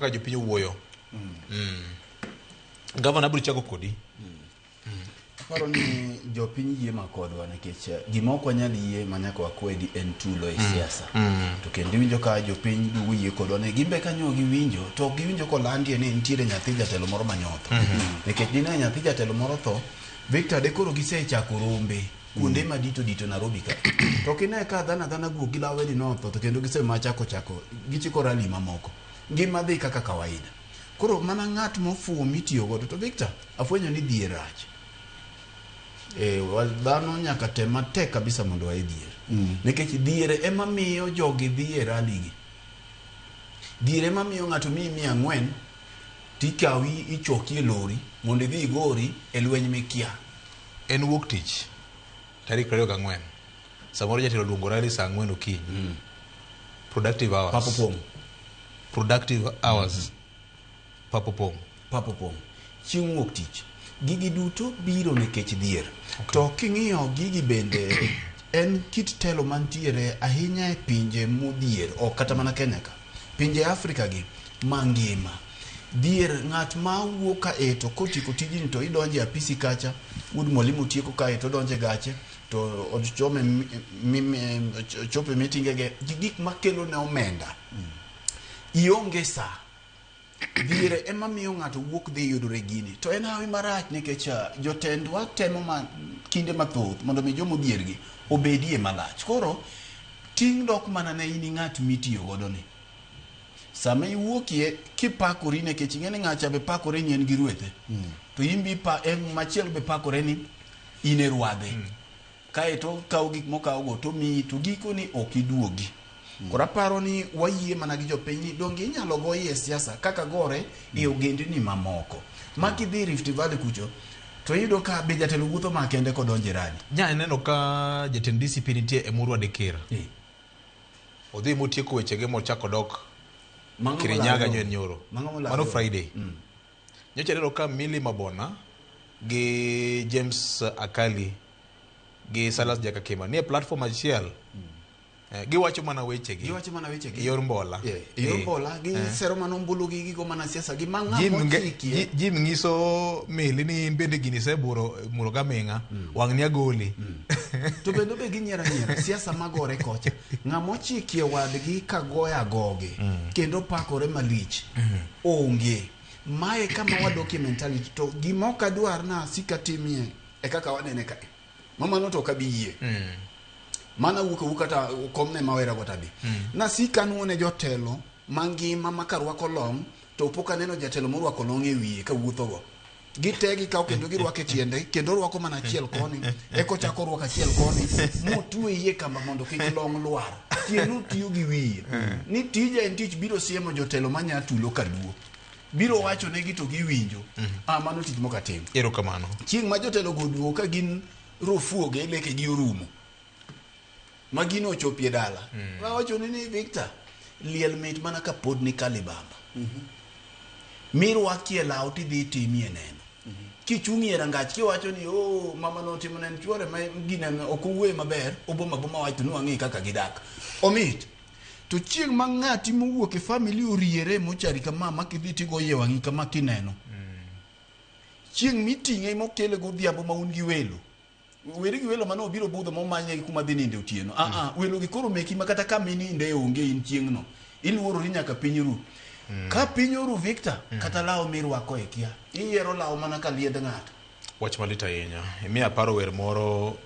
kaka jopiny owuoyo. Gavana, abiro chako kodi. Aparo ni jopiny yie ma kodwa nikech gima ok wanyal yie ma nyaka wakwedi en tulo e siasa. To kendo iwinjo ka jopiny duogo yie kodwa ni gin be kanyo giwinjo to ok giwinjo kolandie ni nitiere nyathi jatelo moro manyotho. Nikech dine nyathi jatelo moro tho, Victor, de koro gisechako rombe kuonde madito dito Nairobi ka. To kine ka dhano adhana guok gi lawe ni notho to kendo gisema chako chako gichiko rally mamoko. Ngima dhi kaka kawaida. Koro mana ng'at mofuwo mitiyo godo to Victor afwenyo ni dhier rach. Dhano nyaka tem matek kabisa mondo wae dhier. Nikech dhier ema miyo jogi dhi e rally gi. Dhier ema miyo ng'ato miyi 400 tikawi ichoki e lori mondo idhi igori e lweny mikia. En wuok tich tarik 24. Samoro jatelo oluongo rally saa 4 okinyi. Productive hours. Papo pong'. Productive hours. Papo pong'. Papo pong'. Chieng' wuok tich. Gigi duto biro nikech dhier. To king'iyo gigi bende en kit telo mantiere ahinya e pinje modhier, ok kata mana Kenya ka. Pinje Afrika gi mangima. Dhier ng'at ma wuok ka e to kotieko tijni to idonje apisi kacha, wuod mwalimu tieko kae to odonje gache to ochome chope mitingege gi gik makelo ne omenda. Ionge saa. Dhier ema miyo ng'ato wuok dhi yudore gini. To en hawi marach nikech jotendwa temo ma kinde mathoth mondo mi joma odhier gi obedie malach. Koro ting' dok mana ne in ng'at mitiyo godo ni. Sama iwuokie kipakori nikech ing'e ni ng'acha be pakore ni en gi rwethe. To in be en machielo be pakore ni in e rwadhe. Kaeto okawo gik mokawogo to miyi to giko ni ok iduogi. Koro aparo ni wayie mana gi jopiny ni donge inyalo goye e siasa kaka gore e ogendni mamoko. Ma kidhi Rift Valley kucho to iyudo ka be jatelo wuotho ma kende kodonjo e rally. Nya ineno ka jatend DCP nitie e Murwa Dikir. Odhi motieko wechege mochako dok Mang'o Kirinyaga molalo? nyo en nyoro. Mang'o molalo? Mano Friday. Nyocha aneno ka Milly Mabona gi James Akali gi Silas Jakakima nie platform achiel. Giwacho mana wechegi. Giwacho mana wechegi. E yor mbola. Yeah, e yor mbola gisero mana ombulu gi gigo mana siasa gi ma ng'ama ochikie. Jim ngiso Milly ni in bende gini iseburo muro gaming'a wang' ni agoli. To bende be ginyiero anyiera siasa magore kocha. Ng'ama ochikie wadgi ka goyo agoge kendo pakore malich onge. Mae kama wadokie mentality to gima ok adwar na asik atimie e kaka wanene kae. Ma mano to ok abi yie. Mana wuok awuok kata komne mawera go tabi. Nasik anuo ne jotelo mangima ma karwako long to pok aneno jatelo morwako long e wiye kawuotho go. Gite gikawo kendo girwako e tiende kendo orwako mana achiel koni eka ochako orwako achiel koni motwe iye kamba mondo kik long lwar. Tiende otiyo gi wiye. Ni tija en tich biro siemo jotelo manya tulo kaluo. Biro wacho negi to giwinjo. Ah, mano tich mok atim. Erokamano. Chieng' ma jotelo go oduogo ka gin rofuoge lekegi orumo. Ma gino ochopie dala. Awacho ni ni Victor, liel mit mana ka pod ni kalibamba. Mirwakie law tidhi itimie neno. Kichung'ie rangach kiwacho ni oh mama notimo ne chuore ma gine ok owuoye maber, oboma boma wacho ni wang'e kaka gidak. Omit. To chieng' ma ng'ati mowuok e family oriere mochari kama ma kidhi tigoye wang'i kama kineno. Chieng' miting'e mokele godhiambo ma un gi welo. Weri gi welo mane obiro budho momanye kuma dhi ninde otieno. Ah ah, welo gi koro meki ma kata kama ininde onge in chieng'no. Iluorori nyaka piny ru. Ka piny oru Victor, kata law mirwako e kia. Iyiero law mana ka liend ng'ato. Wach malit ahinya. Imiya aparo wer moro.